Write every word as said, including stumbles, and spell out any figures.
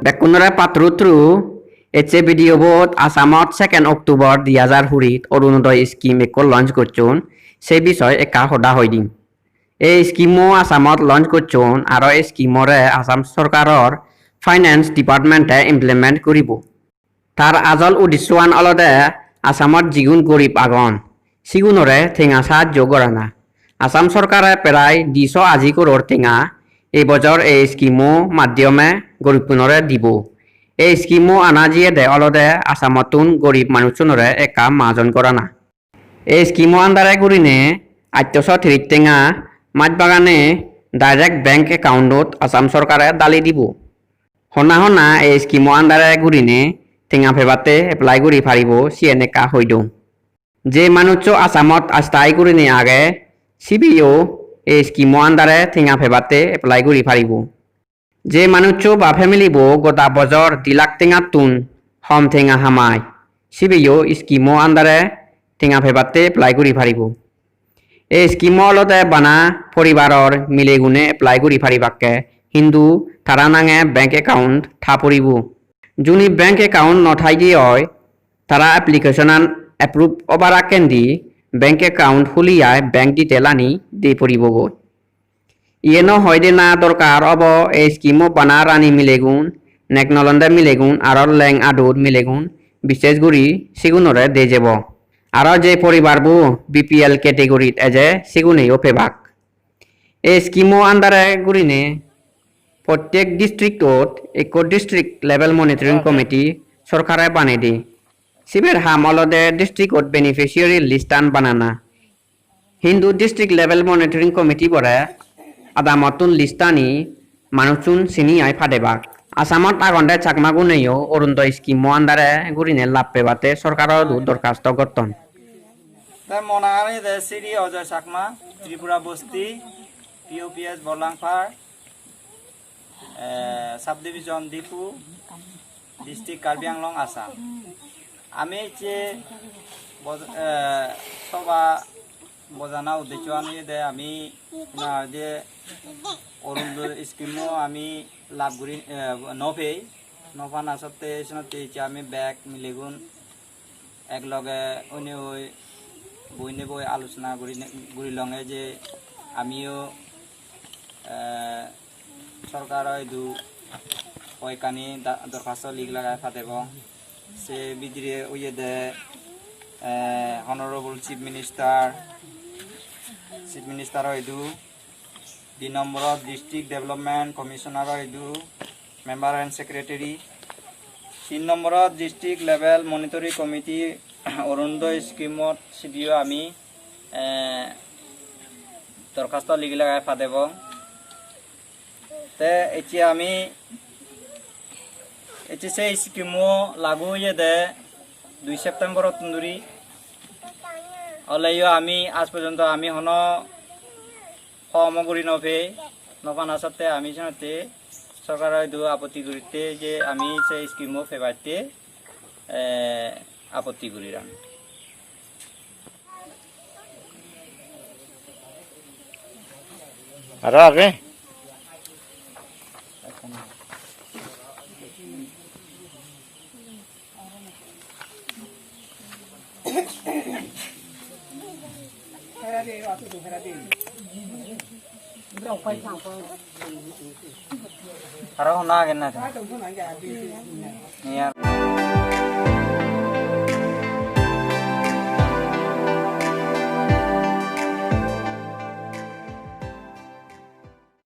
Bekkunore patturu turu, ecche video bot Assamot second October dui hajar kurit Orunodoi scheme ekko launch gocchon, se bisoy ekka hoda hoi dim. Ei scheme-o Assamot launch gocchon, aro ei scheme-ore Assam sorkaror finance department-e implement guribo. Tar ajol uddessoan olode Assamot jigun gorib agon, sigunore tenga sahajjo gorana. Assam sorkare prai diso aji koror tenga ei bojor ei scheme-o maddiyome goribunore dibo. Ei scheme-o ana jiyede olode Assamottun gorib manuchunore ekka majon gorana. Ei scheme-o under-e gurinei attoso tiris tenga maj bagane direct bank account-ot Assam sorkare dali dibo. Honna honna ei scheme-o under-e gurinei tenga pebatte apply guri paribo, siyen ekka hoi dong. Je manuccho Assamot asthai gurinei age, sibeyo ei scheme-o under-e tenga pebatte apply guri paribo. Je manuccho ba family-bo goda bojor di lakh tengattun hom tenga hamai, sibeyo scheme-o under-e tenga pebatte apply guri paribo. Ei scheme-o olode bana poribaror milegune apply guri paribakke, hintu tara nange bank account tha poribo. Juni bank account no thaide oi, tara application-an approve obar akkendi bank account huliyai bank detail-ani di poribogoi. Iyeno hoide na dorkar obo, ei scheme-o bana rani milegun, nek nolonde milegun, aro leng adur milegun, bisses guri sigunore de jebo. Aro je poribarbo B P L category-t eje, siguneyo pebak. Ei scheme-o under-e gurinei prottek district-ot ekko district level monitoring committee sorkare banei de. Siber ham olode district-ot beneficiary list-an banana. Hintu district level monitoring committee-bore adamottun list-ani manuchun sini ai padebak. Assamot agonde Chakmaguneyo Orunodoi scheme-o under-e gurinei lab pebatte sorkarodu dorkhasto gotton. Te mo nangan oyede Sri Ajoy Chakma, Tripura Bosti, P O P S Borlangpar, eh, Subdivision Diphu, District Karbi Anglong, Assam. Ami ecche boj-, eh, soba bojana uddeccho an oyede ami na je Orunodoi scheme-o ami lab guri, eh, no pei, no pana sotte senotte ecche ami bek milegun ek loge oinei oi boinei boi alochona guri, guri longe je amiyo, eh, sorkaro idu hoyekkani da-, dorkhasto lig lagai padebong. Se bidire oyede, eh, Honorable Chief Minister, Chief Minister-o idu, di nomborot District Development Commissioner-o idu, Member and Secretary, tin nomborot District Level Monitoring Committee Orunodoi scheme-ot sidiyo ami, eh, dorkhasto ligi lagai padebong. Te ecche ami, ecche se scheme-o lagu oyede dui September-ottun duri. Oleyo ami aaj porjonto ami hono homo guri no pei, no pana sotte ami senotte sorkaro idu apotti guritte je ami se scheme-o pebatte, eh, apotti gurir ami. Aro age? Aro honna age na? Iya.